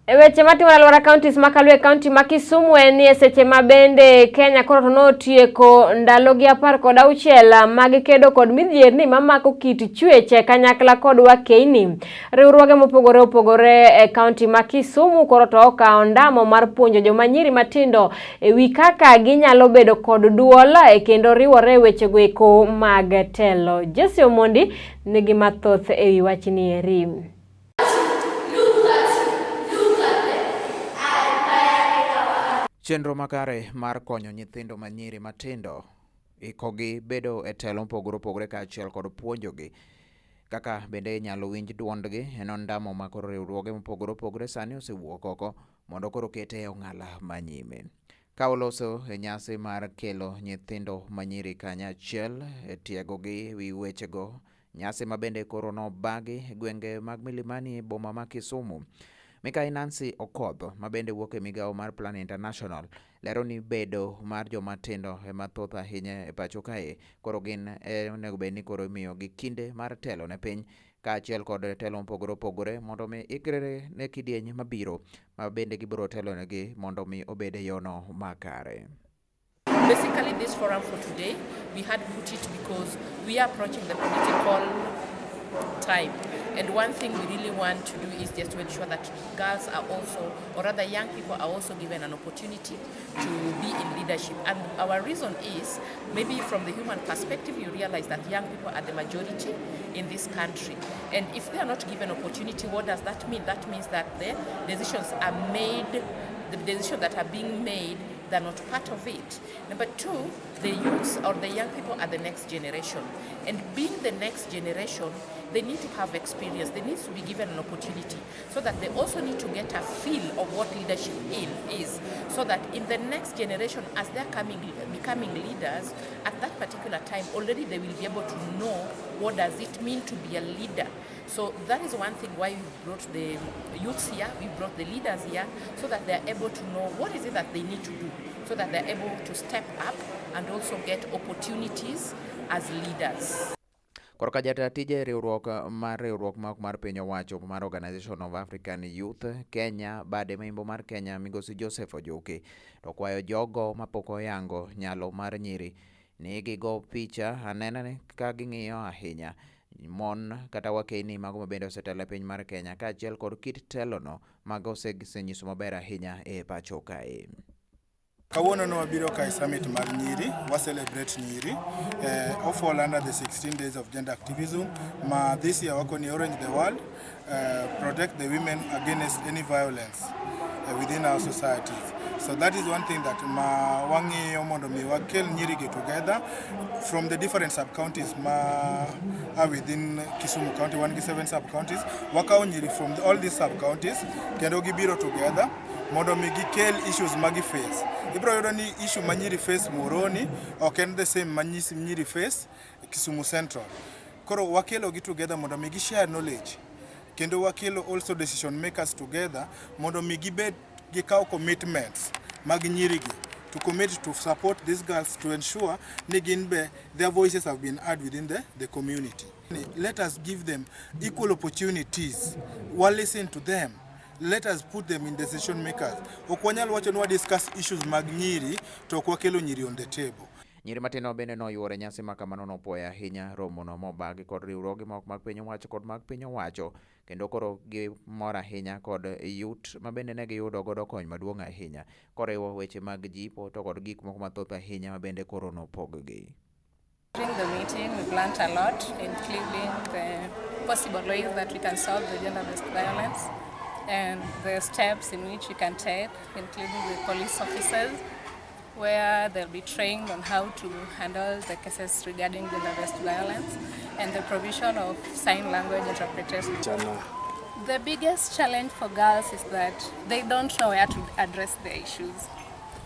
E weche matimore alwora counties ma Kalwe county ma Kisumu en ni e seche ma bende Kenya koro to notieko ndalogi 16 mag kedo kod midhierni mamako kit chwech e kanyakla kod wakeini. Riwruoge mopogore opogore e county ma Kisumu koro to okawo ndamo mar puonjo joma nyiri matindo e wi kaka ginyalo bedo kod duol e kendo riwore e wechego eko mag telo. Jesse Omondi nigi mathoth e wi wachni eri. Chenro makare mar konyo nyithindo manyiri matindo ikogi bedo e telo mopogore opogore kaachiel kod puonjogi kaka bende inyalo winj duondgi en ondamo ma koro riwruoge mopogore opogore sani osewuok oko mondo koro kete e ong'ala manyime. Ka oloso e nyasi mar kelo nyithindo manyiri kanyachiel e tiegogi wi wechego. Nyasi ma bende koro nobagi e gwenge mag Milimani e boma ma Kisumu. Mikai Nancy Okoth ma bende wuok e migawo mar Plan International lero ni bedo mar joma tindo ema thoth ahinya e pacho kae koro gin e onego bed ni koro imiyogi kinde mar telo ne piny kaachiel kod telo mopogore opogore mondo mi ikre ne kidieny mabiro ma bende gibiro telonegi mondo mi obed e yono makare. Basically, this forum for today, we had put it because we are approaching the political time. And one thing we really want to do is just to ensure that girls are also, or rather young people are also given an opportunity to be in leadership. And our reason is, maybe from the human perspective, you realize that young people are the majority in this country. And if they are not given opportunity, what does that mean? That means that the decisions are made, the decisions that are being made, they're not part of it. Number two, the youths or the young people are the next generation. And being the next generation, they need to have experience. They need to be given an opportunity so that they also need to get a feel of what leadership in is, so that in the next generation, as they're becoming leaders, at that particular time, already they will be able to know what does it mean to be a leader. So that is one thing why we brought the youths here, we brought the leaders here, so that they're able to know what is it that they need to do, so that they're able to step up and also get opportunities as leaders. Korka jata tije riwruok mar riwruok ma ok mar piny owacho mar Organization of African Youth Kenya bade maimbo mar Kenya migosi Joseph Ojuki to kwayo jogo mapok oyango nyalo mar nyiri ni gigo picha anena ka ging'iyo ahinya mon kata wakeni mago mabende osetelo e piny mar Kenya kaachiel kod kit telono mago osenyiso maber ahinya e pacho kae. Kawuono ne wabiro ka e summit mar nyiri, wa celebrate nyiri. Fall under the 16 days of gender activism. Ma this year wako ni Orange the World, protect the women against any violence within our societies. So that is one thing that ma wang'iyo mondo mi wakel nyiri gi together from the different sub-counties ma are within Kisumu County, wan gi 7 sub-counties. Wakawo nyiri from all these sub-counties kendo gibiro together mondo mi gikel issues ma gi face. Ibiro yudo ni issue ma nyiri face Muhoroni ok en the same ma nyiri face Kisumu Central. Koro wakelo gi together mondo mi gi share knowledge kendo wakelo also decision makers together mondo mi gibed gikaw commitments mag nyiri gi to commit to support these girls to ensure ni gin be their voices have been heard within the community. Let us give them equal opportunities. We listen to them. Let us put them in decision makers. Ok wanyal wacho ni wa discuss issues mag nyiri to ok wakelo nyiri on the table. Nyiri matindo bende noyuoro e nyasi ma kamano nopuoyo ahinya romono mobagi kod riwruoge moko mag piny owacho kod mag piny owacho kendo koro gimor ahinya kod yut ma bende ne giyudo godo kony maduong' ahinya koriwo weche mag jipo to kod gik moko mathoth ahinya ma bende koro nopog-gi. During the meeting, we've learned a lot, including the possible ways that we can solve the gender-based violence and the steps in which we can take, including the police officers, where they'll be trained on how to handle the cases regarding gender-based violence and the provision of sign language interpretation. The biggest challenge for girls is that they don't know where to address their issues.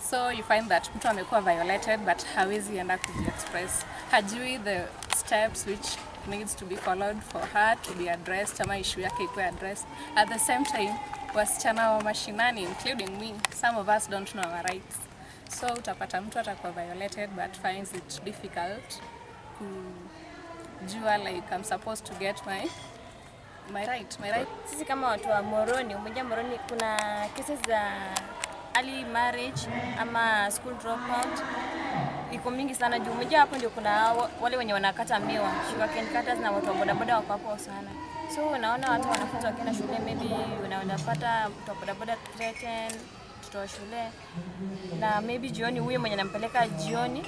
So you find that mtu amekuwa violated but hawezi enda kuji-express. Hajui the steps which needs to be followed for her to be addressed ama issue yake ikuwe addressed. At the same time, wasichana wa mashinani, including me, some of us don't know our rights. So utapata mtu atakuwa violated but finds it difficult kujua like I'm supposed to get my My right, my right. Sisi kama watu wa Muhoroni, Umoja Muhoroni, kuna cases za early marriage ama school dropout iko mingi sana juu Umoja hapo ndio kuna wale wenye wanakata miwa, sugarcane cutters na watu wa bodaboda wako hapo sana. So unaona watu wanafunzi wakienda shule, maybe unapata mtu wa bodaboda threaten mtoto wa shule, na maybe jioni huyo mwenye anampeleka jioni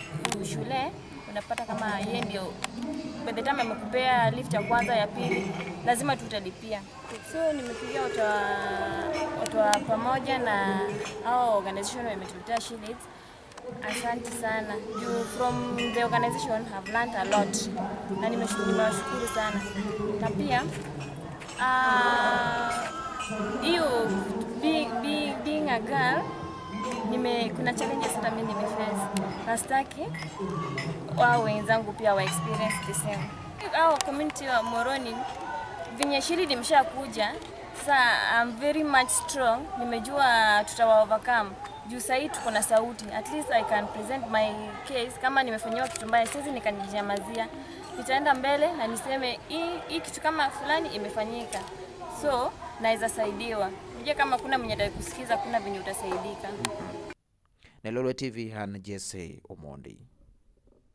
shule, unapata kama yeye ndio by the time amekupea lift ya kwanza, ya pili, lazima tu utalipia. So nimepigia watu wa pamoja na hao organization wametuletea She-Leads. Asante sana juu from the organization have learned a lot, na nimewashukuru sana, na pia hiyo being a girl kuna challenges hata mimi nimeface, na sitaki wao wenzangu pia wa experience the same. Hao community wa Muhoroni venye She-Lead imeshakuja sasa, I'm very much strong, nimejua tutawa overcome juu sahii tuko na sauti, at least I can present my case. Kama nimefanyiwa kitu mbaya, siwezi nikaninyamazia, nitaenda mbele na niseme hii kitu kama fulani imefanyika, so naweza saidiwa. Unajua kama kuna mwenye atakusikiza, kuna venye utasaidika. Ne Lolwe TV, an Jesse Omondi.